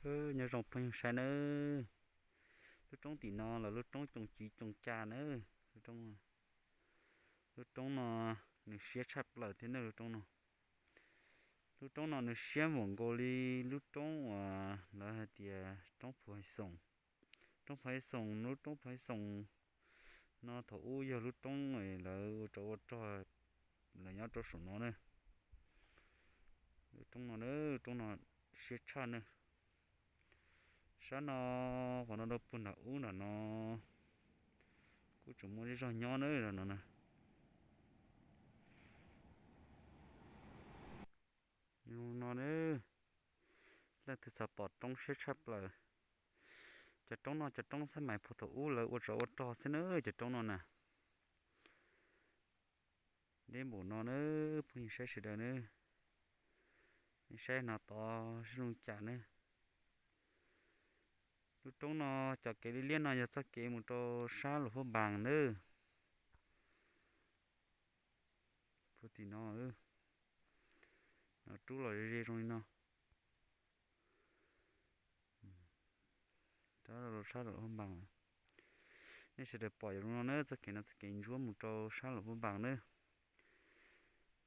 Nyob zoo phooj ywg saib nawb, lub roob tim no lawv lub roob coom civ coom cag nawb. Lub roob no nws siab tshaj plaws thiab nawb lub roob no. Lub roob no nws siab npaum nkaus li lub roob uas lawv hais tias roob Phu Hais Xoos. Roob Phu Hais Xoos, lub roob Phu Hais Xoos no thaum ub yog lub roob lawv ua tsov ua rog, lawv nyob rau saum no na. Lub roob no, lub roob no siab tshaj na. Sab no, qhov no rau puag nram ub nram no kuj tseem muaj zej zog nyob na no na. No, leej twg xav pom roob siab tshaj plaws. Cov roob no cov roob xab mais puag thaum ub lawv ua tsov ua rog xwb na cov roob no na. Deb npaum no na, phooj ywg saib sawv daws na. Nej saib no tod zoo cas na. Lub roob no cov kev liab liab no yog txoj kev mus rau sab Luam Phab Npas nawb. Puag tim no, no rub los ze ze zoo li no. Rov rau sab Luam Phab Npas, nej sawv daws pom yog zoo no na, txoj kev no txoj kev ntsuab mus rau sab Luam Phab Npas na.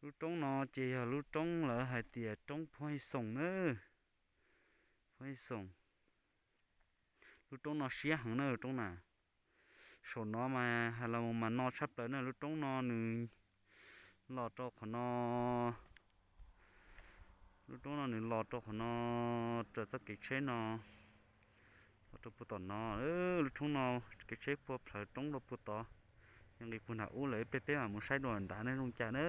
Lub roob no ces yog lub roob lawv hais tias roob Phu Hais Xoos na. Phu Hais Xoos, lub roob no siab heev na lub roob na. Saum no mas hais los mas no tshaj plaws na, lub roob no nws los rau qhov no, lub roob no nws los rau qhov no, raws txoj kev tsheb no los rau puag tom no. Lub roob no kev tsheb puag plhawv roob rau puag tod, nqis puag nram ub lawm, peb peb mam mus saib dua nrad ne zoo cas na.